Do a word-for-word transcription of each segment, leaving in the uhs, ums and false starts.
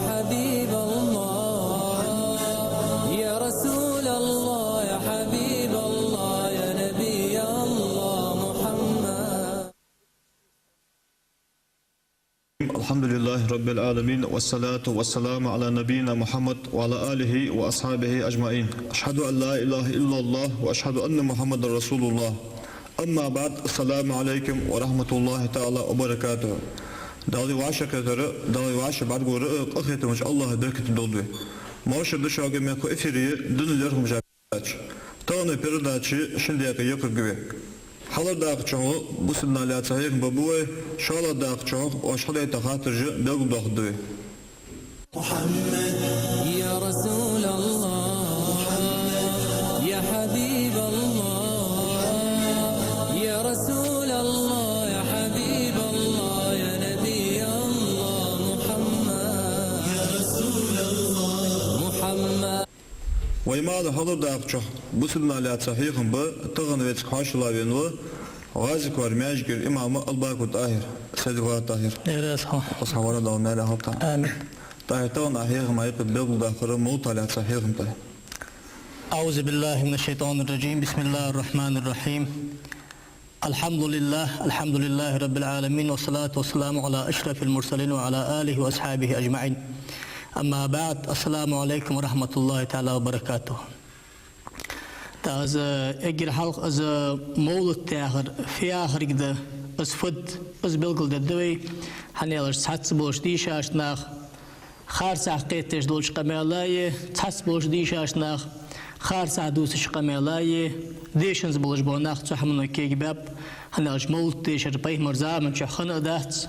حبيب الله، يا رسول الله، يا حبيب الله، يا نبي الله محمد. الحمد لله رب العالمين، والصلاة والسلام على نبينا محمد وعلى آله وأصحابه أجمعين. أشهد أن لا إله إلا الله وأشهد أن محمدا رسول الله. أما بعد، السلام عليكم ورحمة الله تعالى وبركاته. Дала вай вӀашагӀкхетар, Дала вай вӀаши бӀаргагур а къахетамча АллахӀа беркате долда вай. Моаршал да шуга, мехкахой, эфире дина лерхӀам жа- Тахан вай передача шин даькъе йохкаргья вай. Хьалхарча даькъа чу бусалба наьха лаьца хьехам бергба вай, шоллагӀча даькъа чу оаш хьадайта хаттараш белгалдоахаргда вай. محمد، يا رسول الله، يا حبيب الله، يا رسول الله، يا حبيب الله، يا نبي الله، محمد، يا رسول الله، محمد. Вай мел хьалхарча даькъа чу бусалба наьха лаьца хьехам бе, тахан вайцига хьоашалгӀа вена ва ГӀазикхоара маьждигера имам Албаков ТӀахӀир, сайре гӀо, ТӀахӀир. Даьла раьза хилва. Хьо сагӀа вар а Дала маьле хилда. Амин. ТӀахӀир, тахан Ӏа хьехам хьекхар белгалдаккхар мовлата лаьца хьехам да. أعوذ بالله من الشيطان الرجيم. بسم الله الرحمن الرحيم. الحمد لله، الحمد لله رب العالمين، والصلاة والسلام على أشرف المرسلين وعلى آله وأصحابه أجمعين. أما بعد، السلام عليكم ورحمة الله تعالى وبركاته. ТӀаккха из эггара хьалха из мовлат яхар фу яхилга да, из фуд, из белгалдергда вай, хӀана аьлча цхьацца болча дийшача наха харцахьа кхеташ долча къамаьла е, цхьацца болча дийшача наха харцахьа дувцача къамаьла е, дешанза болаш бола нах цу хӀамано кегабаьб, хӀана аьлча мовлат дешар пайхамара заман чухь хинна а дац.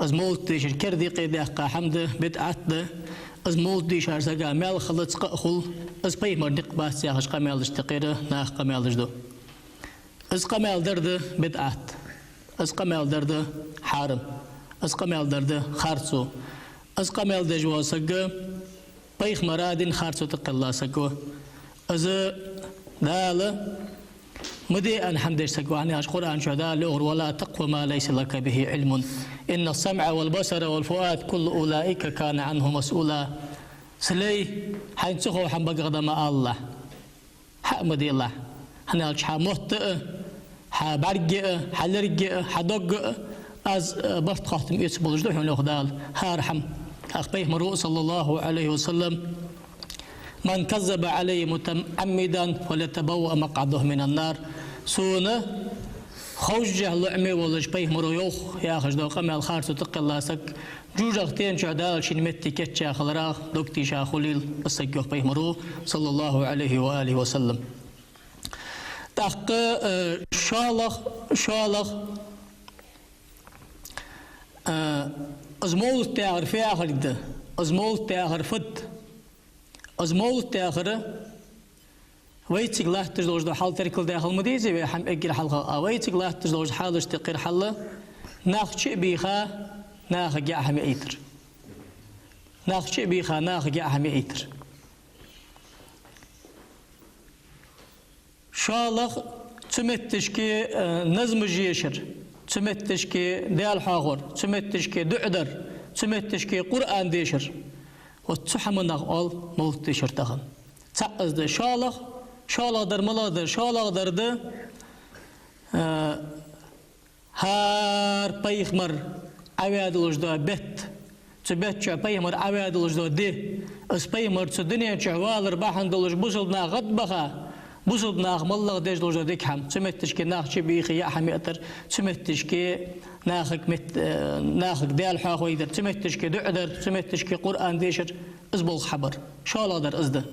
Из мовлат дешар керда юкъе даьккха хӀама да, бидӀат да. Из мовлат дийшар сага маьл хилац, къа а хул, из пайхамара никъ бац яхаш къамаьлаш тӀакхера наха къамаьлаш ду. Из къамаьл дар да бидӀат. Из къамаьл дар да хьарам. Из къамаьл дар да харцо. Из къамаьл деш вола саг пайхамара дина харцо тӀакхелла саг ва. Из Дала ма де аьнна хӀама деш саг ва, хӀана аьлча Къуръан чу Дала йоах: ولا تقف ما ليس لك به علم إن السمع والبصر والفؤاد كل أولئك كان عنه مسؤولا. Са лай, хьайна ца хов хӀама багах да ма алалахь. Хьа а ма делахь. ХӀана аьлча хьа мотт а, хьа бӀарг а, хьа лерг а, хьа дог а, аз, э, барт-хоаттам эца болаш да хьона, йоах Дала, хӀара хӀама. ТӀаккха пайхамара, صلى الله عليه وسلم: من كذب علي متعمدا فليتبوأ مقعده من النار. Сона ховшшехь лоӀаме волаш пайхамара йоах яхаш дола къамаьл харцо тӀакхелла саг, жожагӀатен чу Дала шийна моттиг кийчъяь хиларах дог тийша хулийла из саг, йоах пайхамара, صلى الله عليه وآله وسلم. ТӀаккха, э, шоллагӀа, шоллагӀа, э, из мовлат яхар фу яхилга да, из мовлат яхар фуд, из мовлат яхар вайцига латташ долаш дола хьал теркалдаь хила ма дезий вай, хӀама эггара хьалха, а вайцига латташ долча хьалашта юкъера хьал, нах чу а бийха, нахага яа хӀама яайтар. Нах чу а бийха, нахага яа хӀама яайтар. ШоллагӀа, цу метташка, э, назмаш ешар, цу метташка Даьла хьоахавар, цу метташка дуӀа дар, цу метташка Къуръан дешар. Вот цу хӀаманах оал мовлат дешар тахан. ЦаӀ из да. ШоллагӀа, шоллагӀдар малагӀа да? ШоллагӀдар да, э, хӀара пайхамар Ӏаваь долаш дола бетта, цу бетта чу пайхамар Ӏаваь долаш дола ди, из пайхамар цу дунен чу валар бахьан долаш бусалба нах гӀадбаха, бусалба наха моллагӀа деш долаш дола дика хӀама, цу метташка нах чу бийха яа хӀама яайтар, цу метташка нахага мет-, э, нахага Даьла хьоахавар, цу метташка дуӀа дар, цу метташка Къуръан дешар, из болх хьабар. ШоллагӀдар из да.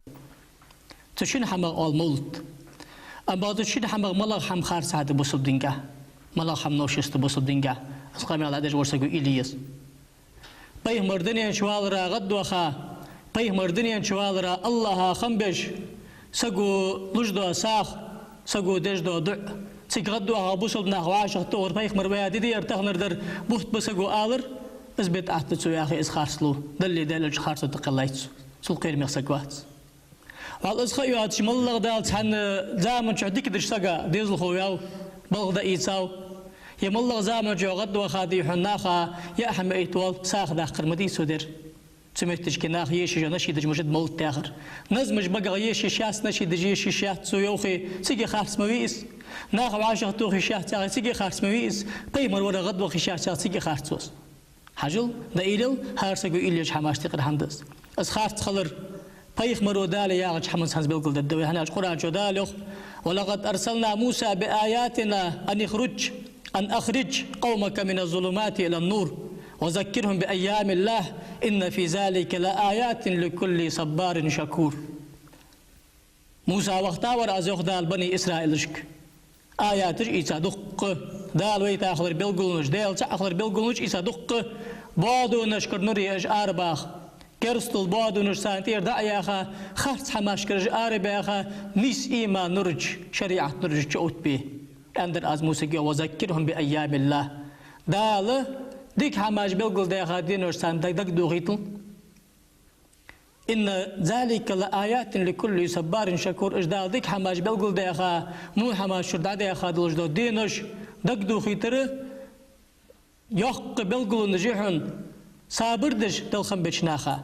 Цу шин хӀамах оал мовлат. Амма цу шин хӀамах малагӀа хӀама харцахьа да бусалба динагахь, малагӀа хӀама новшество да бусалба динагахь, из къамаьл дӀадеш вар саг ва Ильяс. Пайхамар дунен чу валара гӀадваха, пайхамар дунен чу валара АллахӀа хам беш, саго луш дола сагӀа, саго деш дола дуӀа, цига гӀадваха бусалба нах вӀашагӀтохар пайхамар ваь ди да ер, таханардар бутт ба саго алар, из бидӀат да цо яхе, из харцлу, Даллеи Даьла Элчеи харцо тӀакхеллай цо, цул кхерамегӀа саг вац. Валлахӏи, из ха йоацаш, моллагӀа Дала цхьан заман чу дика деш сага дезалхо ваьв, балха дӀаийцав. Е моллагӀа заман чу гӀадваха дий хьона наха яа хӀама яйта воал, сагӀа даккхар ма дий цо дер. Цу метташка наха ешаш йола нашидаш мишта да мовлат яхар. Назмаш багах ешаш яц, нашидаш ешаш яц, цо йоахе, цига харц ма вий из. Нах вӀашагӀтохаш яц яхе, цига харц ма вий из. Пайхамар варах гӀадвахаш яц яхе, цига харц ва из. Хьажал, дӀаийлал, хӀара саго уйла еш хӀамаш тӀехьара хӀама да из. Из харц хилар пайхамаро Дала яхача хӀаманца хӀанз белгалдергда вай, хӀана аьлча Къуръан чу Дала йоах: «ولقد أرسلنا موسى بآياتنا أن اخرج، أن أخرج قومك من الظلمات إلى النور وذكرهم بأيام الله إن في ذلك لآيات لكل صبار شكور». Муса вахийта вар Аз, йоах Дала, бани Исраилашка аяташ ийца дукха, Дала вайта хилара белгалонаш, Даьла цаӀ хилара белгалонаш ийца дукха, боадонашкара нуре уж арабаха, керастал боадонаш царна тӀера дӀа а яьха, харц хӀамашкара уж арабаьха, нийса иман нураш, шариӀат нураш чу оттабе, аьннадар Аз Мусага, йоах: «وذكرهم بأيام الله». Дала дика хӀамаш белгалдаьха денош царна даг-, дагадохийтал. «إن في ذلك لآيات لكل صبار شكور». Уж Дала дика хӀамаш белгалдаьха, во хӀамаш чура дӀадаьха долаш дола денош дагадохийтар йоккха белгалонаш я хьона сабар деш, Далла хам беча наха.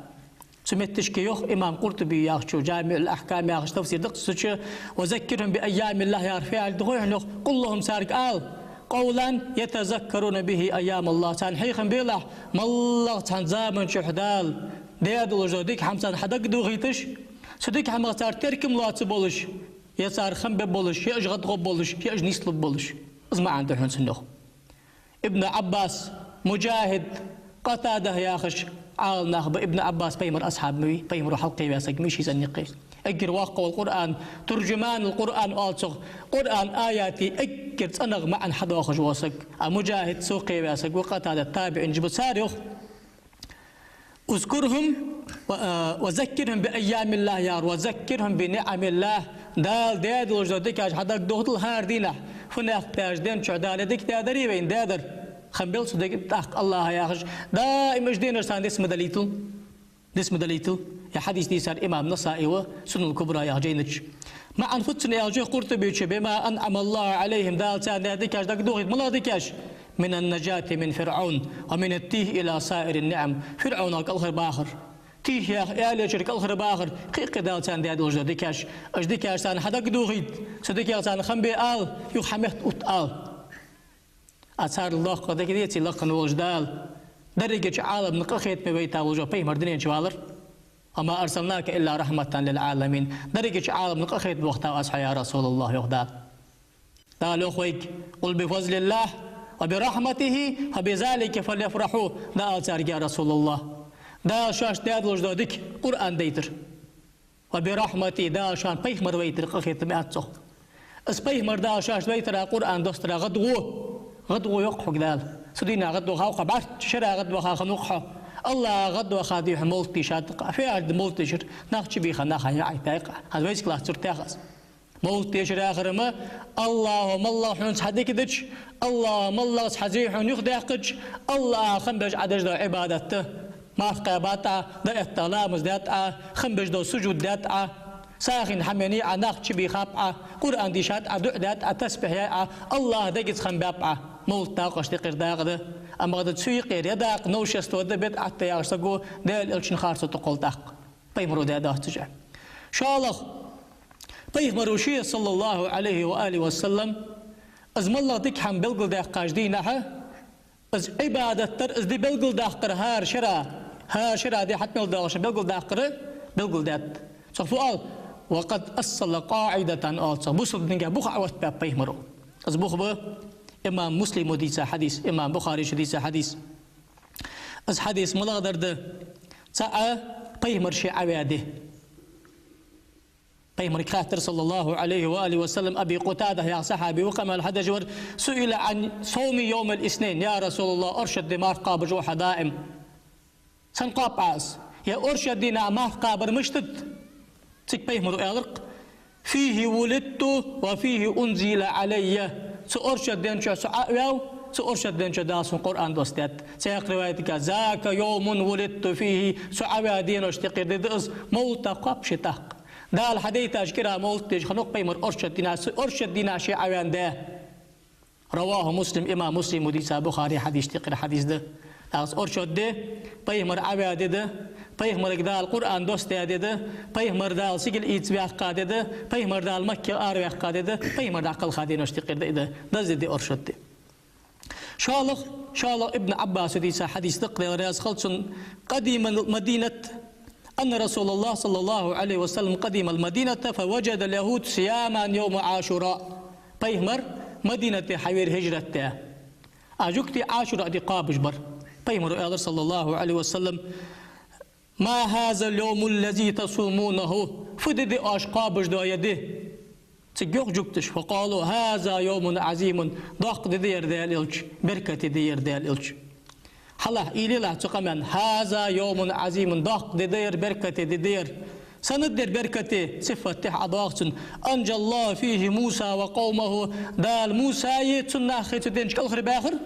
Цу метташка йоах имам Къуртуби яхачо, «ДжамиӀуль-Ахькам» яхача тафсир да-кх цу чу: «وذكرهم بأيام الله» яхар фу яхилга да хой хьона, йоах, «قل لهم» царга ала, «قولا يتذكرون به أيام الله». Царна хьехам белахь, моллагӀа цхьан заман чухь Дала даь долаш дола дика хӀама царна хьадагадохийташ, цу дика хӀамах цар теркам лоацаш болаш, е цар хам беш болаш, е уж гӀадгӀоргболаш, е уж нийслургболаш. Из маӀан да хьона цун, йоах. Ибн Ӏаббас, МуджахӀид, Къатада яхаш Ӏаламнах ба. Ибн Ӏаббас пайхамара асхьаб ма вий, пайхамаро хьалкхеваь саг ма вий ший цӀен юкъе. Эггара воккха вола Къуръан туржуманул Къуръан оал цох, Къуръана аятий эггара цӀенагӀа маӀан хьадоахаш вола саг. А МуджахӀид цо кхеваь саг ва, Къатада, табиӀинаш ба, цар йоах: «اذكرهم و، آ، وذكرهم بأيام الله» яхар, «وذكرهم بنعم الله». Дала даь долаш дола дикаш хьадагадохийтал хӀара дийнахьа. Фу наькъ даьча ден чухь Дала дика даьдарий вайна, даьдар. Хам бел цу дега тӀаккха АллахӀа яхаш, даим уж денош царна дицма далийтал. Дицма далийтал. Ер хьадис дийцар имам Насаи ва, «Сунанул Кубра» яхача жайна чу. МаӀан фуд цун аьлча, йоах Къуртубечо: «بما أنعم الله عليهم», Дала царна даь дикаш дагадохийта. МалагӀа дикаш? «من النجاة من فرعون ومن التيه إلى سائر النعم». ФирӀавнах кӀалхарбахар, тийх яха аьле чура кӀалхарбахар, кхы-кхы Дала царна даь долаш дола дикаш. Уж дикаш царна хьадагадохийта, цу диках царна хам бе ала, юха хьаметта отта ала. А царел доккха дика деций лакха волаш Дала дерригача Ӏаламна къахетаме вайта волаш вола пайхамар дунен чу валар? «وما أرسلناك إلا رحمة للعالمين». Дерригача Ӏаламна къахетаме вахийтав Аз хьо, я РасулаллахӀ, йоах Дала. Дала йоах вайга: «قل بفضل الله وبرحمته فبذلك فليفرحوا». ДӀаала царга, я РасулаллахӀ, Дала шоашта даь долаш дола дика, Къуръан дайтар. «وبرحمته», Дала шоана пайхамар вайтар къахетаме аьннад цох. Из пайхамар Дала шоашта вайтара, Къуръан доссадара гӀадгӀо, гӀадгӀо йоаккх хьога Дала. Цу дийнахьа гӀадваха ва-кх хьо, бӀарчча шера гӀадваха хиннав-кх хьо. АллахӀа гӀадваха дий хьона мовлат дийшад-кх. Фу яхилга да мовлат дийшар? Нах чубийха, наха хьайна Ӏайтайкъа. ХӀанз вайцига лаца цура тӀехьа аз. Мовлат дешар яхар-м, АллахӀа моллагӀа хьона цхьа дика дича, АллахӀа моллагӀа цхьа зе хьона юхадаьккхача, АллахӀа хам беш Ӏа деш дола Ӏибадат да. Марха кхаьбад Ӏа, дӀаэтта ламаз даьд Ӏа, хам беш дола сужуд даьд Ӏа, сагӀийна хӀама еннай Ӏа, нах чубийхаб Ӏа, Къуръан дийшад Ӏа, дуӀа даьд Ӏа, тасбихь яьй Ӏа, АллахӀа дегаца хам баьб Ӏа. Мовлат дакъа шта юкъера дакъа да, амма гӀада цу юкъера я дакъа новшество да, бидӀат да яхаш саго Даьла Элчан харцо тӀакхолл тӀаккха. Пайхамаро даь доаццаш. ШоллагӀа, пайхамаро ше, صلى الله عليه وآله وسلم, из моллагӀа дика хӀама белгалдаьккхача дийнахьа, из Ӏибадат дар, из ди белгалдаккхар хӀара шера, хӀара шера ди хьатӀа мел доагӀаш белгалдаккхар белгалдаьд. Цох фу оал? «وقد أصل قاعدة», оал цох. Бусалба динга бух Ӏооттабаьб пайхамаро. Из бух ба имам Муслимо дийца хьадис, имам Бухаречо дийца хьадис. Из хьадис малагӀа дар да? ЦаӀ, пайхамар ше Ӏоваь ди. Пайхамарга хаьттар, صلى الله عليه وآله وسلم, Аби Къатада яха сахьаби ва, къамаьл хьадеш вар: «سئل عن صوم يوم الاثنين». «Я РасулаллахӀ, оршот ди марха кхоабаш ва хьо даим. Сенна кхоаб Ӏа из? Е оршот дийнахьа марха кхабар мишта да?» Цига пайхамаро аьлар-кх: «فيه ولدت وفيه أنزل علي». Цу оршот ден чу со Ӏо а ваьв, цу оршот ден чу Дала сона Къуръан доссадаьд. Цхьаькха риваятага: «ذاك يوم ولدت فيه». Со Ӏоваь деношта юкъера ди да из, мовлат кхоаб ше тӀаккха. Дала хьадайтача кӀира мовлат деш хиннав-кх пайхамар оршот дийнахьа, цу оршот дийнахьа ше Ӏоваьнна ди. رواه مسلم, имам Муслимо дийца, Бухаре хьадис тӀехьара хьадис да. ТӀаккха оршот ди пайхамар Ӏоваь ди да, Пайхамарга Дала Къуръан доссадаь ди да, пайхамар Дала сигала ийца ваьккха ди да, пайхамар Дала Макках араваьккха ди да, пайхамар дӀакхалха денош тӀехьара да из да, даздаь ди оршот ди. ШоллагӀа, шоллагӀа Ибн Ӏаббаса дийца хьадис да-кх, Даьла раьза хилва цунна: قدم المدينة، أن رسول الله صلى الله عليه وسلم قدم المدينة فوجد اليهود صياما يوم عاشوراء. Пайхамар Мадинате хьавера хӀижрат даь. А жугтий Ӏашура ди кхоабаш бар. Пайхамаро аьлар, صلى الله عليه وسلم: ما هذا اليوم الذي تصومونه؟ Фу ди да оаш кхоабаш дола ер ди? Цига йоах жугташа: فقالوا: هذا يوم عظيم. Доккха ди да ер, Даьла элча, беркате ди да ер, Даьла элча. Хьалахь, уйла елахь цу къамаьна: هذا يوم عظيم, доккха ди да ер, беркате ди да ер. Сенна да ер беркате? Сифат тӀехьа ӀодоагӀа цун: أنجى الله فيه موسى وقومه. Дала Мусаи цун нахи цу ден чу кӀалхарбаьхар.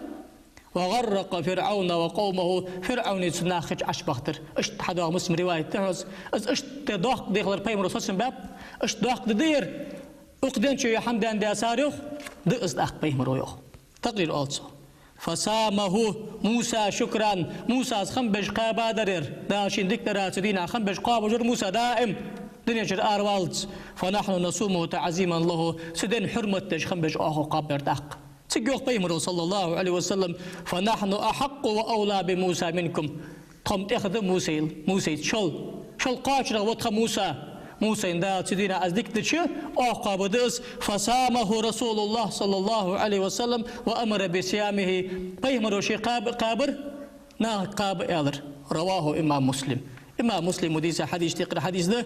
وغرق فرعون وقومه, ФирӀавни цун нахи чу Ӏочубахийтар. Иштта хьадоагӀа, Муслима риваят да хьона из. Из иштта доккха ди хилар пайхамаро соцам баьб, иштта доккха ди да ер. Укх ден чу ер хӀама даьнна даьсар йоах, да из тӀаккха пайхамаро йоах. Такърир оал цо. فصامه موسى شكرا. Мусас хам беш кхаьба дар ер. Дала шийна дика дара цу дийнахьа хам беш кхоабаш вар Муса даим, дунен чура араваллалца. فنحن نصومه تعظيما له. Цу ден хьурмат деш хам беш оаха кхоаб ер тӀаккха. Цига йоах пайхамаро, صلى الله عليه وسلم: فنحن أحق وأولى بموسى منكم. Тхо-м тӀех да Мусайла, Мусайца шул, шул кхоачарагӀа ва тха Муса. Мусайна Дала цу дийнахьа из дика дича, оаха кхоабаш да из. فصامه رسول الله صلى الله عليه وسلم وأمر بصيامه. Пайхамаро ше кхаба, кхабар, нахага кхаба аьлар. رواه إمام مسلم. Имам Муслима дийца хьадис тӀехьара хьадис да.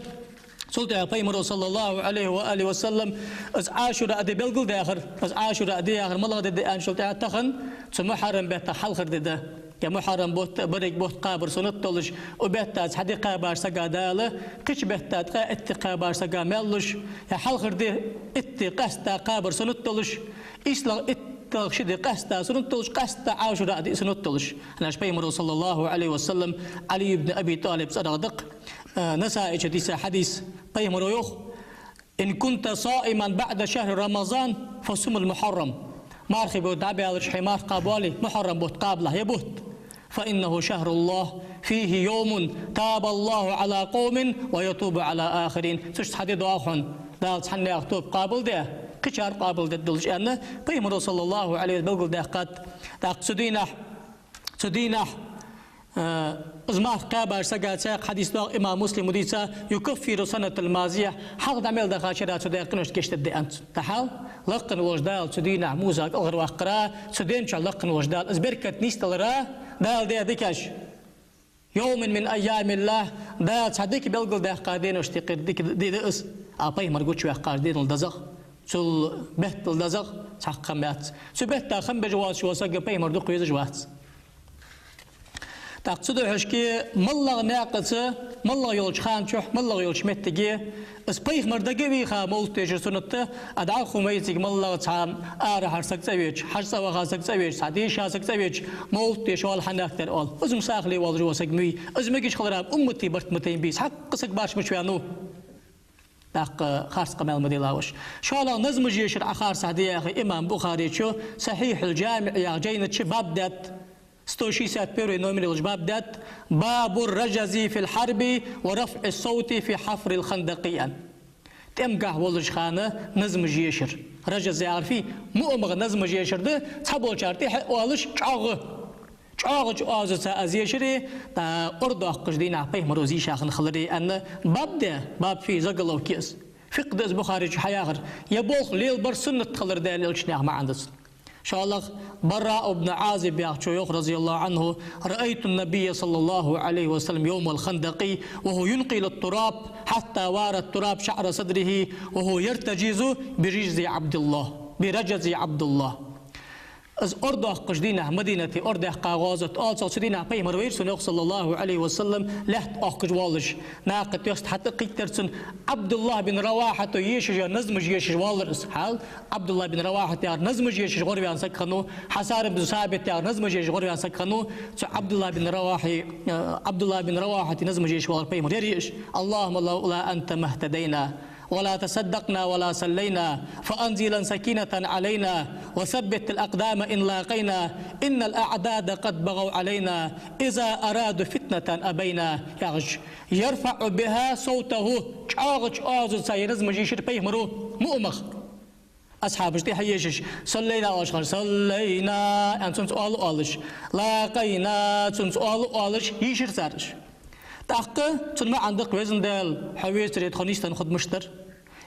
Цул тӀехьа пайхамаро, صلى الله عليه وآله وسلم, из Ӏашура ди белгалдаьхар. Из Ӏашура ди яхар малагӀа ди да аьнначул тӀехьа тахан цу мухьаррам бетта хьалхара ди да. Е мухьаррам бутт, беррига бутт кхабар суннат долаш, укх бетта цхьа ди кхабаш сага Дала, кхыча бетта ткъаь итт ди кхабаш сага маьл луш, е хьалхара ди итт ди къаьстта кхабар суннат долаш, ийслагӀа итт итт ши ди къаьстта суннат долаш, къаьстта Ӏашура ди суннат долаш. ХӀана аьлча пайхамаро, صلى الله عليه وسلم, Ӏали ибн Аби ТӀалиба цӀерагӀа да-кх, э, Насаичо дийца хьадис, пайхамаро йоах: إن كنت صائما بعد شهر رمضان فصم المحرم. Мархий бутт дӀабаьлча хьо марха кхаба воале, мухьаррам бутт кхабалахь, ер бутт. فإنه شهر الله فيه يوم تاب الله على قوم ويتوب على آخرين. Цу чу цхьа ди доагӀа хьона, Дала цхьаннех тоба къоабалдаь, кхычар къоабалдергдолаш, аьнна, пайхамаро, صلى الله عليه وسلم, белгалдаьккхад. ТӀаккха цу дийнахьа, цу дийнахьа, э, из марха кхаьбача сага цхьаькха хьадис доагӀа, имам Муслима дийца: يكفر السنة الماضية, хьалха дӀа мел даха шера цо даь къиношта гешт дергда, аьннад цо. ТӀаккха лакха волча Дала цу дийнахьа Муса кӀалхарваккхара, цу ден чу лакха волча Дала из беркат нийсдалара Дала даь дикаш. يوم من أيام الله, Дала цхьа дика белгалдаьккха деношта юкъера дика ди да из. А пайхамар гучаваьккхача денал дезагӀа, цул беттал дезагӀа цхьаккха хӀама яц. Цу бетта хам беш воацаш вола саг пайхамар дукха везаш вац. ТӀаккха цудухьа шке моллагӀа наькъаца, моллагӀа йолча хана чухь, моллагӀа йолча моттиге, из пайхамар дага а вийха мовлат дешар суннат да, а дӀахо вайцига моллагӀа цхьа арахьара саг цӀавеча, хьажцӀа ваха саг цӀавеча, цхьа дийша саг цӀавеча, мовлат деш вала хьаннахтар оал. Из мусахали волаш вола саг ма вий. Из мегаш хиларах уммата барт ма тайна бий, цхьаккха саг баш мича ваьннав. ТӀаккха харц къамаьл ма дилла уж. ШоллагӀа назмаш ешар Ӏа харцахьа де яхе, имам Бухаречо «Сахьихьул-ДжамиӀ» яха жайна чу баб даьд, сто шестьдесят первый номер йолаш баб даьд: «باب الرجز في الحرب ورفع الصوت في حفر الخندق», аьнна. ТӀемгахь волча хана назмаш ешар. Ражаз яхар фуй? МуӀамагӀа назмаш ешар да, цхьаболчар тӀехьа оалаш чӀоагӀа. ЧӀоагӀача оазаца из ешаре, тӀа ор доаккхача дийнахьа пайхамаро из йийша хинна хиларе аьнна, баб да, баб фуй, заголовок я из. ФикъхӀ да из Бухаречо хьаяхар. Ер болх лелабар суннат хилар Даьла элчанах маӀан да цун. ШоллагӀа, Бараъ ибн Ӏазиб яхачо йоах, رضي الله عنه: «رأيت النبي صلى الله عليه وسلم يوم الخندق وهو ينقل التراب حتى وارى التراب شعر صدره وهو يرتجز برجز عبد الله، برجز عبد الله». Из ор доаккхача дийнахьа Мадинате ор даьккха гӀазот оалаш, цу дийнахьа пайхамар вайра сона, йоах, صلى الله عليه وسلم, лаьтта оахкаш воалаш. Накха тӀа йост хьатӀакхийттар цун. Ӏабдуллахь бин Равахьата ешаш йола назмаш ешаш воаллар из. Хьал, Ӏабдуллахь бин Равахьат яхар назмаш ешаш гӀорваьнна саг хиннав, Хьасан бин Сабит яхар назмаш ешаш гӀорваьнна саг хиннав. Цу Ӏабдуллахь бин Равахьи, э, Ӏабдуллахь бин Равахьата назмаш ешаш воаллар пайхамар. Ер я уж: «اللهم لولا أنت ما اهتدينا، ولا تصدقنا ولا صلينا، فأنزل سكينة علينا، وثبت الأقدام إن لاقينا، إن الأعداء قد بغوا علينا، إذا أرادوا فتنة أبينا. Яхаш, يرفع بها صوته, чӀоагӀача оазаца ер назмаш ешар пайхамаро муъмах. Асхьабаш тӀехьа ешаш, صلينا оалаш хиннар, صلينا аьнна, цунца оал оалаш, لاقينا, цунца оал оалаш, ешар цар уж. ТӀаккха цун маӀан да-кх: Везан Даьла, хьо вецаре тхо нийсденна хургдолаш дар,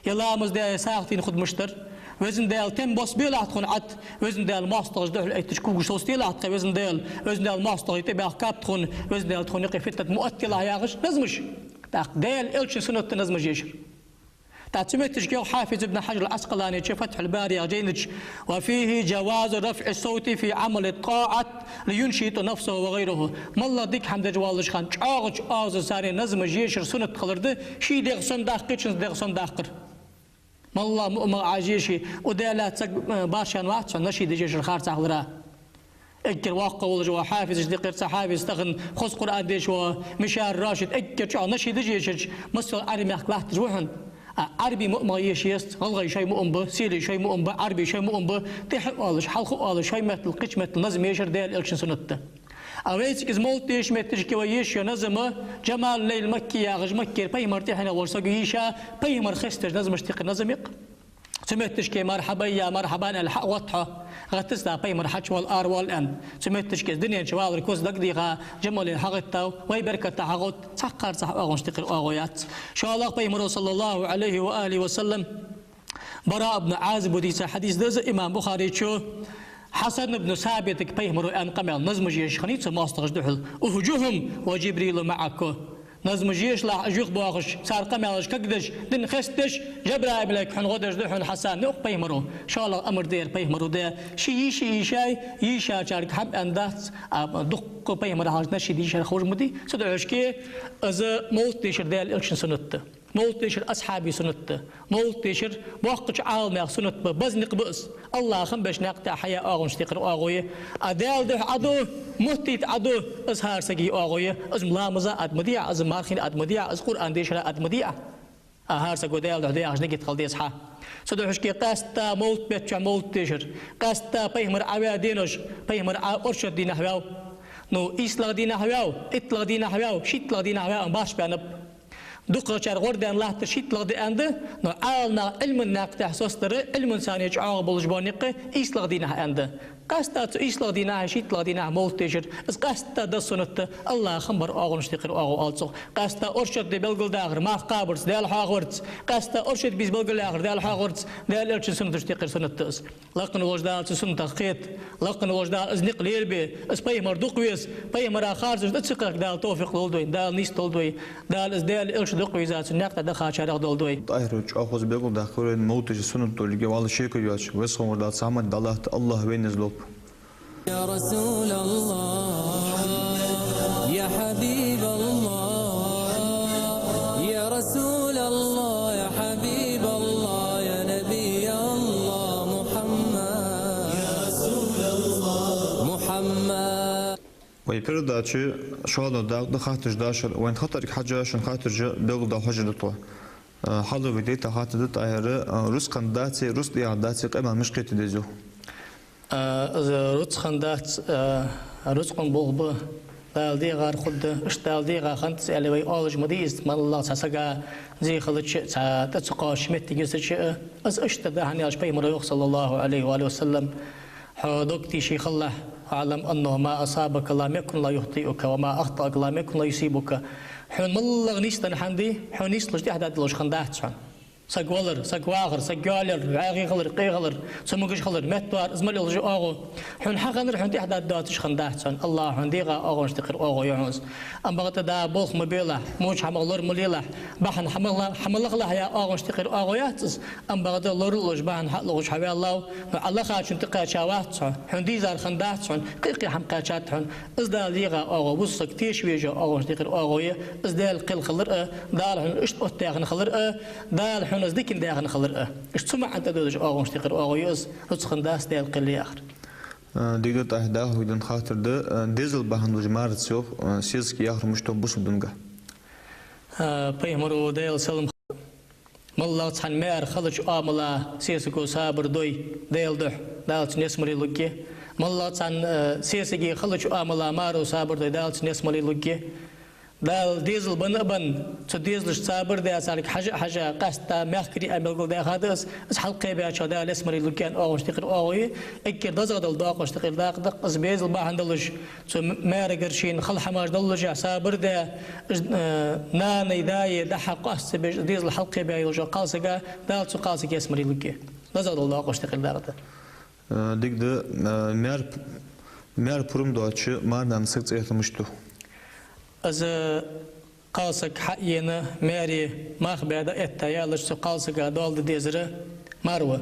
е ламаз даь, е сагӀа тенна хургдолаш дар. Везан Даьла, тем бос белахь тхона Ӏа, Везан Даьла, моастагӀашта духьал эттача когаш совцаделахь тха, Везан Даьла, Везан Даьла, моастагӀий тӀабаьхка кхаба тхона, Везан Даьла, тхона юкъе фитнат ма оттаделахь, яхаш назмаш. ТӀаккха Даьла Элчан суннат да назмаш ешар. ТӀаккха цу метташка йоах Хьафиз ибн Хьажар ал-Ӏаскъалани чу Фатхьул-Бари яхача жайна чу: وفيه جواز رفع الصوت في عمل الطاعة لينشط نفسه وغيره. МоллагӀа дика хӀама деш воллача хана чӀоагӀача оазаца царна назмаш ешар суннат хилар да, ший дегӀ сом даккха, кхычун дегӀ сом даккхар. МоллагӀа муъмах Ӏа еш, укх Даьлаца саг, э, башха вац хьона, нашид деш ешар харцахьа хилара. Эггара воккха волаш вола хьафизашта юкъера цхьа хьафиз, тахан хоза Къуръан деш вола Мишар Рашид, эггара чӀоагӀа нашид деш ешараш массайолча Ӏарбий мехка латташ ва хьона. А Ӏарбий муъмах еша езац, гӀалгӀай шоай муъм ба, селий шоай муъм ба, Ӏарбий шоай муъм ба, тӀехьа а оалаш, хьалха а оалаш, шоай меттала, кхыча меттала назма ешар Даьла Элчан суннат да. А вайцига из мовлат дешача метташка вай еш йола назма Джамалул-Лайл Макки яхаш, Маккера пайхамар тӀехьенах волча саго ешар, пайхамар хестадеш назмашта юкъера назам я-кх. Цу метташка «Мархьабайя, мархьабан» аьнна хьа а гӀотт хьо, гӀаттаца пайхамар хьачувоал, аравоал аьнна. Цу метташка из дунен чу валар куц дагадеха, Джамале хьагӀаттав, вай беркатта хьагӀотт, цхьаккха харцахьа оагӀонашта юкъера оагӀув яц. ШоллагӀа, пайхамаро, صلى الله عليه وآله وسلم, Бараъ ибн Ӏазибо дийца хьадис да из, имам Бухаре чу, Хьасан ибн Сабитага пайхамаро аьнна къамаьл, назмаш еш хиннай цо моастагӀашта духьал: اهجهم وجبريل معك. Назмаш ешалахь, уж юхабоахаш, цар къамаьлаш кагдеш, дин хестадеш, Джабраил малайк хьона гӀо деш да хьона, Хьасан, йоах пайхамаро. ШоллагӀа амар да ер пайхамаро даь, ше еший, ешай, ешачарга хӀама аьнна дац, а дуккха пайхамара хьалхашка нашид ешар ховш ма дий. Цудухьа шке из мовлат дешар Даьла Элчан суннат да. Мовлат дешар асхьабий суннат да. Мовлат дешар боккхача Ӏаламнаьха суннат ба, база никъ ба из. АллахӀа хам беш наькъа тӀа хьаяь оагӀонашта юкъера оагӀув я. А Даьла духьа Ӏа ду, муфтийта Ӏа ду, из хӀара сага оагӀув я. Из ламаза ад ма дий Ӏа, из мархийна ад ма дий Ӏа, из Къуръан дешара ад ма дий Ӏа. А хӀара саго Даьла духьа даьхача нигат хила деза хьа. Цудухьа шке къаьстта мовлат бетта чу мовлат дешар, къаьстта пайхамар Ӏаваь денош, пайхамар Ӏа оршот дийнахьа ваьв, ну, ийслагӀа дийнахьа ваьв, иттлагӀа дийнахьа ваьв, шийттлагӀа дийнахьа ваьв аьнна башха баьннаб. ДукхагӀчар гӀор даьнна латтар шийттлагӀа да аьнна да, но Ӏаламнаха Ӏилман наькъа тӀа соцадар, Ӏилманца цхьана чӀоагӀа болаш бола никъ ийслагӀа дийнахьа аьнна да. Къаьстта цу ийслагӀа дийнахьа, шийттлагӀа дийнахьа мовлат дешар, из къаьстта да суннат да, АллахӀа хам бар оагӀонашта юкъера оагӀув оал цох. Къаьстта оршот ди белгалдахар, марха кхабарца, Даьла хьоахаварца, къаьстта оршот бийса белгалъяхар, Даьла хьоахаварца, Даьла Элчан суннаташта юкъера суннат да из. Лакхвенна волча Дала цу суннатах кхета. Лакхвенна волча Дала из никъ лелабе. Из пайхамар дукха веза. Пайхамара харцонаш тӀа ца кхехка Дала товфикъ лолда вайна. Дала нийсдолда вай. Дала из Даьла Элча дукха веза, цун наькъа тӀа дахачарех долда вай. ТӀахӀир, чӀоагӀа хоза белгалдаьккхар вайна мовлат дешар суннат долга, валлахӀи, шеко йоацаш. Веза хинна волча Дала цхьа хӀама далахьа, АллахӀ вайна из лолба. يا رسول الله، يا حبيب الله، يا رسول الله، يا حبيب الله، يا نبي الله محمد، يا رسول الله محمد. Вай передача шоллагӀа дакъа да хаттараш дашар. Вайна хаттарга хьежжа, шун хаттараш белгалдала хьожаргда тхо. Э, хьалха вай дайта хаттар да, ТӀахӀир, э, рузкъан даци, рузкъа дегӀа даци къамаьл мишта кхетаде деза? Э, из рузкъан дац, э, рузкъан болх ба, Дала дегӀар хургда, иштта Дала дегӀа хиннад из аьле вай оалаш ма дий из, моллагӀа цхьа сага зе хилча а, цхьа тӀа ца кхоачача моттиг йисача а, из иштта да, хӀана аьлча пайхамаро йоах, صلى الله عليه وآله وسلم: хьо дог тийша хилалахь, واعلم أنه ما أصابك لم يكن ليخطئك، وما أخطأك لم يكن ليصيبك. Хьона моллагӀа нийсденна хӀама дий, хьона нийслуш тӀехьа даргдолаш хиннадац хьона. Саг валар, саг вахар, саг йоалаяр, вӀаьхий хилар, къе хилар, цамогаш хилар, меттавар, из мел йолаш оагӀув. Хьона хьахиннар хьона тӀехьа даргдоацаш хиннадац хьона. АллахӀа хьона дегӀа оагӀонашта юкъера оагӀув я хьона из. Ам бакъда болх ма белахь, моча хьамах лора ма лелахь, бахьан хьа ма хала-, хьа ма лахалахь яха оагӀонашта юкъера оагӀув яц из. Ам бакъда лоралуш, бахьан хьалуш хьаваьллав, но Ӏа лахачун тӀакхаьча вац хьо, хьона дийзар хиннадац хьона, кхы а кхы хӀама кхаьчад хьона. Из Дала дегӀа оагӀув, бусалба саг теша везаш йола оагӀонашта юкъера оагӀув я, из Даьла кхел хилар а, Дала хьона иштта оттадаьхна хилар а, Дала хьона из дикандаь хинна хилар а. Иштта цу маӀан тӀа доадеш оагӀонашта юкъера оагӀув я из, рузкъан дац Даьла кхел я яхар. Э, дика да, ТӀахӀир, дӀахо вай денна хаттар да, э, дезал бахьан долаш мархаца йоах, э, сесаг яхар мишта да бусалба динга? Э, пайхамаро, Даьла салам МоллагӀа цхьан маьра хилача Ӏамала сесаго сабар дой Даьла духьа, Дала цунна ялсмале лургья. МоллагӀа цхьан, э, сесаге хилача Ӏамала маро сабар дой, Дала цунна ялсмале лургья. Дала дезал бенна а бенна, цу дезалашта сабар даь, царга хьажа а хьажа, къаьстта мехкарий а белгалдаьха да из, из хьалкхебаьчоа Дала ялсмале лургья аьнна оагӀонаш тӀехьара оагӀув я. Эггара дезагӀа дола доакъош тӀехьара дакъа да-кх из, безал бахьан долаш, цу маьрагара шийна хала хӀамаш доллашехь сабар даь, из, э, нанеи даьи дӀа-хьа къоастабеш, из дезал хьалкхебаь йолча кхалсага Дала цу кхалсага ялсмале лургья. ДезагӀа дола доакъош тӀехьара дакъа да. Э, дика да, э, маьр-, маьра пурам доацача марнанна сага цӀи хетар мишта ду? Из кхалсаг хьаена, маьре мах баь дӀаэтта яллалца, цу кхалсага доал де дезар марва.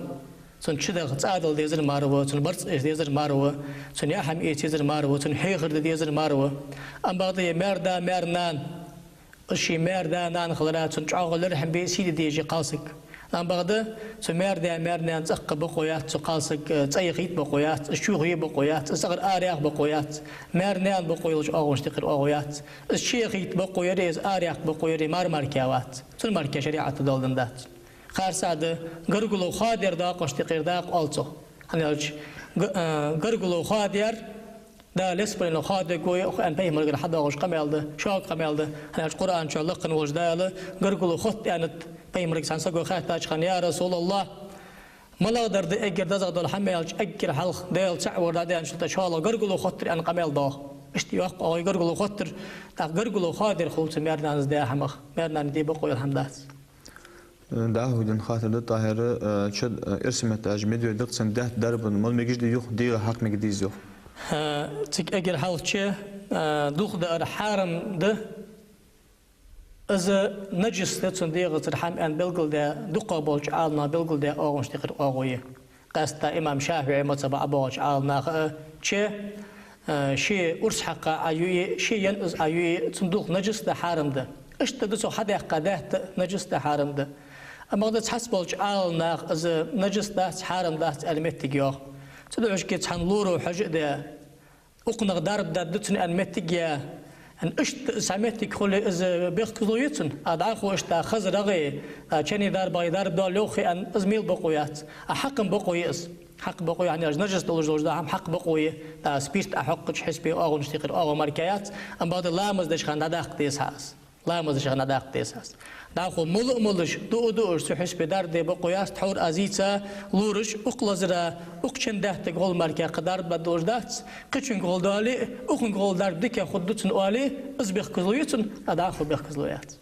Цун чудаха цӀа дала дезар марва, цун барзкъа эца дезар марва, цун яа хӀама эца езар марва, цун хьехар де дезар марва. Ам бакъда ер маьр-да, маьр-нана, из ший маьр-да, нана хилара цунна чӀоагӀа лерхӀам бе, сий де дезаш я кхалсаг. Ам бакъда цу маьр-даь, маьр-наьна цӀаккха бокъо яц, цу кхалсага, э, цӀа яхийта бокъо яц, из чу хье бокъо яц, из цӀагӀара араяха бокъо яц, маьр-наьна бокъо йолча оагӀонаш тӀехьара оагӀув яц. Из чу яхийта бокъо яр, из араяха бокъо яр, мар мара вац. Цун мара шариӀато доал денна дац. Харцахьа да гаргало хоадаь доакъош тӀехьара дакъа оал цох. ХӀана аьлча, га-, э, гаргало хоадаьр Дала ялсмале хоадергва йоах аьнна пайхамарагара хьадоагӀаш къамаьл да, шога къамаьл да. ХӀана аьлча Къуръан чу лакха волча Дала гаргало хотт аьннад пайхамарага цхьан саго хаьттача хана: «Я РасулаллахӀ, малагӀа дар да эггара дезагӀа дола хӀама?» — аьлча, эггара хьалха Даьла цаӀ вар дӀадаьнначул тӀехьагӀа шоллагӀа гаргало хоттар аьнна къамаьл доагӀа. Иштта йоах оагӀув, гаргало хоттар, тӀаккха гаргало хоадер хул цу маьр-нанас даь хӀамах, маьр-нанна де бокъо йола хӀама дац. ДӀахо ден хаттар да, ТӀахӀир, э, чо, э, эрсий меттала аьлча медведь да-кх, цун даьтта дарба мала мегаш да юха, дегӀа хьакха мегаргдий из юха? Э, цига эггара хьалхача, э, дулх даар хьарам да. Из нажас да, цун дегӀацара хӀама аьнна белгалдаь, дукхагӀболча Ӏаламнаха белгалдаь оагӀонаш тӀехьара оагӀув я. Къаьстта имам ШафиӀий мазхӀаба ӀобоагӀача Ӏаламнаха а, чо, э, ше урс хьакха Ӏа юи, ше янъаза Ӏа юи, цун дулх нажас да, хьарам да. Иштта да цо хьадаьккха даьтта а нажас да, хьарам да. Амма бакъда цхьацца болча Ӏаламнаха из нажас дац, хьарам дац аьнна моттиг йоах. Цудухьа шоашка цхьан лоро хьожа а даь, укханах дарба даргда цунна аьнна моттиг я. Иштта цхьа моттиг хуле, из бехказло я цунна. А дӀахо иштта хаза рагӀе, а ченний дарбагӀе дарба доал йоах аьнна, из мел бокъо яц. А хьакха бокъо я из. Хьакха бокъо я, хӀана аьлча нажас долаш долаш да хӀама хьакха бокъо я. ТӀа спирт Ӏохьокхача хьисапе оагӀонаш тӀехьара оагӀув мара яц. Амма бакъда ламаз деча хана дӀадаккха деза хьа из. Ламаз деча хана дӀадаккха деза хьа из. ДӀахо мала а молаш, дуа а дуаш, цу хьисапе дарба де бокъо яц, тхьовра аз йийца лораш, укх лазара, укх чен даьттага гӀолла мара кхы дарба даргдолаш дац, кхычунга гӀолла дале а, укхунга гӀолла дарба дика хургда цунна оале, из бехказло я цунна, а дӀахо бехказло яц.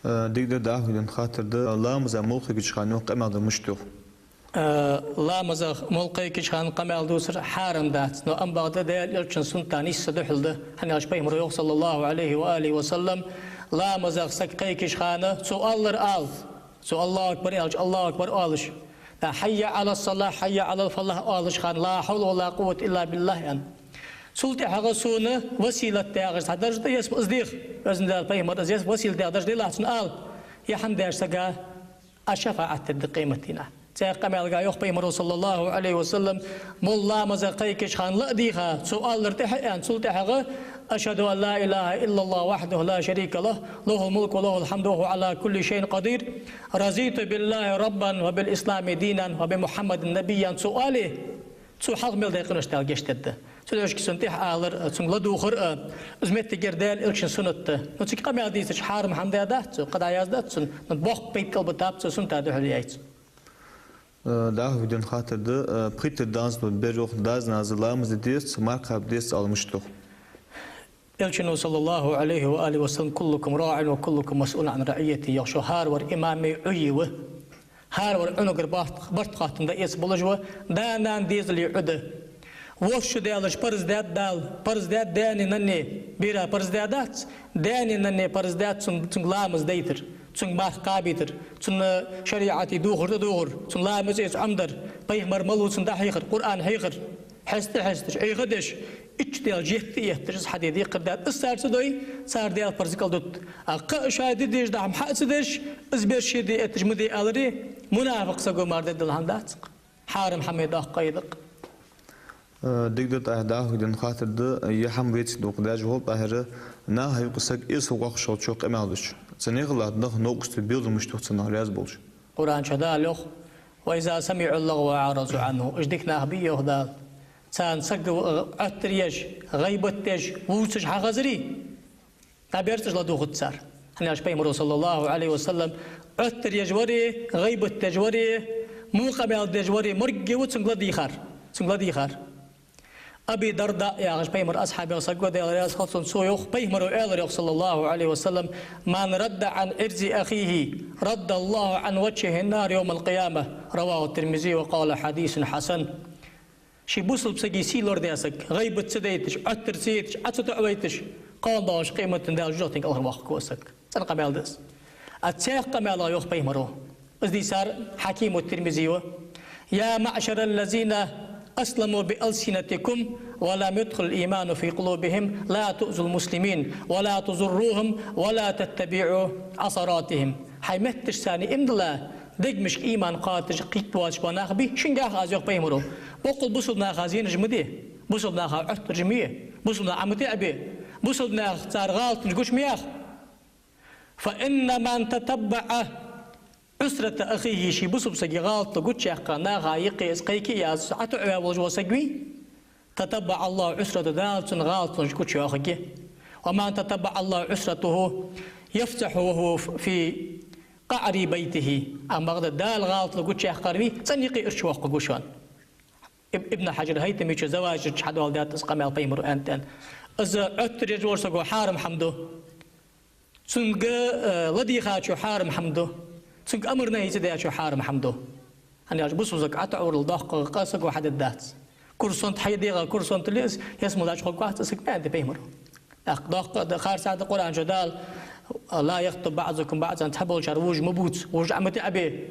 Э, дика да, дӀахо ден хаттар да, ламаза мол кхайкача хана юха къамаьл дар мишта да? Э, ламаза мол кхайкача хана къамаьл дувцар хьарам дац, но амма бакъда Даьла Элчан суннатах нийсса духьал да, хӀана аьлча пайхамара йоах, саллаллахӀу Ӏалайхи ва алихӀи ва саллам, ламаза саг кхайкача хана цо оалар ала, цо «АллахӀу акбар» аьлча, «АллахӀу акбар» оалаш. ТӀа «حي على الصلاة، حي على الفلاح» оалача хана «لا حول ولا قوة إلا بالله» аьнна. Цул тӀехьагӀа сона василат яхаш цхьа дарж да, еза-м из дех. Везан Даьла, пайхамара из еза-м василат яха дарж делахь цунна ала. Ер хӀама деча сага Ӏа шафаӀат дергда къематдийнахьа. Цхьаькха къамаьлага йоах пайхамара, саллаллахӀу Ӏалайхи ва саллам, мол ламаза кхайкача хана ла а дийха, цо оалар тӀехьа а аьнна, цул тӀехьагӀа: «أشهد أن لا إله إلا الله وحده لا شريك له، له الملك وله الحمد وهو على كل شيء قدير، رضيت بالله ربا وبالإسلام دينا وبمحمد نبيا» цо оале, цо хьалха мел даь къинош Дала гешт дергда. Цудухьа шоашка цунна тӀехьа алар а, цунга ладувгӀар а, из моттигера Даьла Элчан суннат да. Но цига къамаьл дийцача хьарам хӀама даь дац цо, кхы дӀаяздаьдац цунна, но боккха пайда кӀалбитаб цо сунната духьал яьй цо. Э, дӀахо ден хаттар да, э, пхийттара даьннадолча беро даьзнаьза ламаз де дезац, марха кхаба дезац ала мишта да? Элчано, саллаллахӀу Ӏалайхи ва алихӀи ва саллам: «كلكم راع وكلكم مسؤول عن رعيته», йоах, шо хӀаравар имаме Ӏуйи ва. ХӀаравар Ӏуйнагара барт-, барт хоттаденна да эца болаш ва, да-нана дезале Ӏу да. ВорхӀ шу даьлча парз даьд Дала, парз даьд даьнеи наннеи, бера парз даь дац, даьнеи наннеи парз даьд цун-, цунга ламаз дайтар, цунга марха кхабийтар, цунна шариӀате дувгӀар тӀадувгӀар, цунна ламаз эца Ӏомадар, пайхамара малав цунна дӀахьехар, Къуръан хьехар. Хьеста-хьесташ, Ӏехадеш, итт шу даьлча етта а етташ, из хьаде декхар даьд. Из цар ца дой, цар даь парз кӀалдут. А кхы а шоай де дезаш дола хӀама хьа а ца деш, из бер ше де этташ ма де аларе, мунафикъ саго мара дергдола хӀама дац-кх. ХьарамхӀамеи доккхеи да-кх. Э, дика да, ТӀахӀир, дӀахо ден хаттар да, е хӀама веций дукха даьжа хул, ТӀахӀир, наха юкъе саг эсала воккхаш хилча къамаьл дича. Цу наьха латта нах новкъостий белгал мишта ду цу наха раьза болча? Къуръан чу Дала йоах: «وإذا سمعوا اللغو أعرضوا عنه». Уж дика нах бий, йоах Дала, царна саг, э, Ӏоттар еш, гӀийбат деш, вувцаш хьахазарий, дӀаберза уж, ладувгӀац цар. ХӀана аьлча Пайхамаро, صلى الله عليه وسلم, Ӏоттар еш варе, гӀийбат деш варе, во къамаьл деш варе, моргге ва цунга ладийгӀар. Цунга ладийгӀар. Аби Дарда яхаш Пайхамара асхьабех саг ва, Даьла раьза хилва цунна, цо йоах, Пайхамаро аьлар йоах, صلى الله عليه وسلم: «من رد عن عرض أخيه رد الله عن وجهه النار يوم القيامة». رواه الترمذي وقال: «حديث حسن». Ший бусалба сага сий лорадаь саг, гӀийбат ца дайташ, Ӏоттар ца етташ, Ӏо ца тоӀавайташ, кхоана доагӀача къематдийнахьа Даьла жожагӀатен кӀалхарвоаккхаргва из саг. ЦӀена къамаьл да из. А цхьаькха къамаьлах йоах Пайхамаро, из дийцар Хьаким ут-Тирмизи ва: «يا معشر الذين أسلموا بألسنتكم ولم يدخل الإيمان في قلوبهم لا تؤذوا المسلمين ولا تضروهم ولا تتبعوا عثراتهم». ХӀай метташца иман дилла, дегашка иман кхоачаш, кхийтта воацаш бола нах бий, шунгахьа аз, йоах Пайхамаро. Боккъал бусалба наха зенаш ма де, бусалба наха Ӏоттараш ма е, бусалба наха Ӏо ма тоӀабе, бусалба наха цар гӀалаташ гуча ма яха. «فإن من تتبع عثرة أخيه», ший бусалба сага гӀалат гучаяьккха, наха юкъе из кхайка а яц, Ӏо тоӀаваь волаш вола саг вий, «تتبع الله عثرته», Дала цун гӀалаташ гучайоахаргья. «ومن تتبع الله عثرته يفضحه وهو في قعر بيته». Амма бакъда Дала гӀалат гучаяьккхар вий, цӀена юкъе ирча воаккхаргва шоана. Иб-, Ибн Хьаджар ХӀайтамечо Заваджир чу хьадоаладаьд из къамаьл Пайхамаро аьннад. Из Ӏоттар еш волча саго хьарам хӀама да. Цунга, э, ладийгӀачо хьарам хӀама да. Цунга амар-нахьи ца даьчо хьарам хӀама да. ХӀана аьлча бусалба саг Ӏо тоӀаварал доккха къа саго хьадергдац. Курсант хьай дегӀа курсант ле из, ялсмале дӀачухургвац из саг, аьннад Пайхамаро. ТӀаккха доккха а да, харцахьа а да, Къуръан чу Дала: «لا يغتب بعضكم بعضا», цхьаболчар вожаш ма бувца, вожаш Ӏо ма тоӀабе.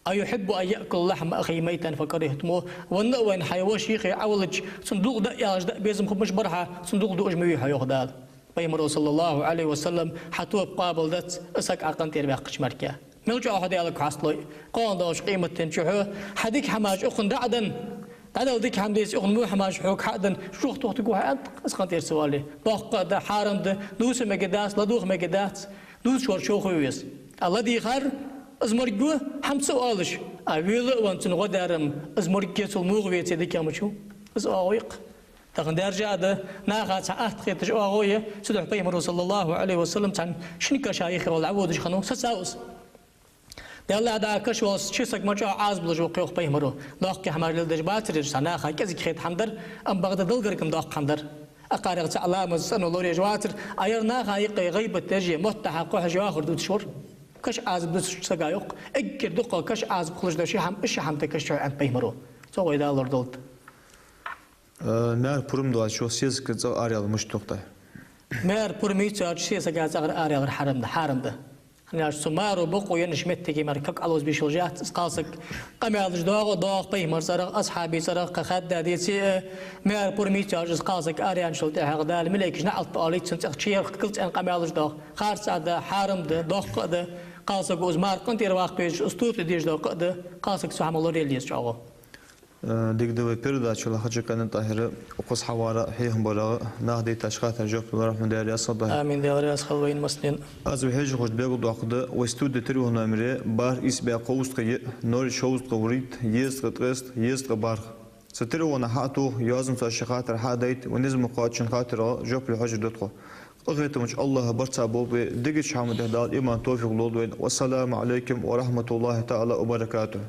«أيحب أن يأكل لحم أخيه ميتا فكرهتموه». Венна а вайна хьай воша юхе Ӏовиллача, цун дулх даа аьлча даа безам хургболаш бар хьа, цун дулх дуаш ма вий хьо, йоах Дала. Пайхамаро, صلى الله عليه وسلم, хьа тоба къоабалдац из саг Ӏа къинтӀера ваьккхача мара. Мел чӀоагӀа хьо Даьлага хьасталой. Кхоана доагӀача къематдийнахьа хьа дика хӀамаш укхунна дӀа а денна, дӀадала дика хӀама деце, укхунна во хӀамаш хьога хьа а денна, чу тохийтаргва хьо, аьннад, из къинтӀера ца вале. Доккха а да, хьарам да, дувца мегаргдац, ладувгӀа мегаргдац, дувцаш вар човхаве веза. ТӀаккха ладийгӀар, из моргва, хӀама ца оалаш, а вела а венна цунна гӀо дар-м, из моргге цул мугӀа веце дикагӀа ма вий из оагӀув-кх. Тахан даьржа а да, наха цхьа атта хеташ оагӀув я, цудухьа Пайхамаро, صلى الله عليه وسلم, цхьан шин каша юхе вала дӀаводаш хиннав, сацав из. Даьллахь, дӀа каша волча шин сага ма чӀоагӀа Ӏазап луш ва-кх, йоах Пайхамаро. Доккхий хӀамаш леладеш бацар уж, цхьа наха кӀезига хетта хӀама дар, амма бакъда Далла гарга-м доккха хӀама дар. Акхарех цаӀ ламаз, цӀено лораеш вацар, а ер наха юкъе гӀийбат деш а, моттахьа кхухьаш а вахар дувцаш вар. Каша Ӏазап дувцача сага, йоах, эггара дукха каша Ӏазап хулаш да ши хӀама, из ши хӀама да каша чу, аьннад Пайхамаро. Цо вай Дала лорадолда. Э, маьра пурам доацачо сесагага цӀагӀа араяла мишта да, ТӀахӀир? Маьра пурам йицача сесагага цӀагӀара араяла хьарам да, хьарам да. ХӀана аьлча цу маро бокъо еннача моттиге мара ког Ӏоловза беш йолаш яц из. Кхалсаг къамаьлаш доагӀа, доагӀа Пайхамара цӀерагӀа, асхьабий цӀерагӀа, кхы хадда деце а, маьра пурам йицача из кхалсаг араяьнначул тӀехьагӀа Дала малейкаша наӀалт оалийт цунна, цӀагӀа чуерхкалц аьнна къамаьлаш доагӀа. Харц а да, хьарам да, доккха а да. Кхалсаго из мар къинтӀера ваккха везаш, из тоба тӀа дезаш дола къа а да. Кхалсаг цу хӀамах лораяла еза чӀоагӀо. Э, дика да, вай передача лахача кхаьнна, ТӀахӀир, укхаза хьаварах, хьехам барах, наха дайтача хаттарашта жоп луш хиннав, Даьла раьза хилва, ТӀахӀир. Амин, Даьла раьза хилва вайна массанена. Аз вай хьежархошта белгалдоаккхаргда, вай студе телефон номер: бархӀ ийс бӀаь кхузткъа йиъ, ноль шовзткъа вурийтта, езткъа ткъеста, езткъа бархӀ. Цу телефона хьатоха, йоазонца шоай хаттар хьадайта, вай низ ма кхоачча шун хаттарашта жоп луш хьожаргда тхо. Къахетамча АллахӀа барт цхьа болба вай, дикача хӀаман тӀа Дала иман, товфикъ лолда вайна. والسلام عليكم ورحمة الله تعالى وبركاته.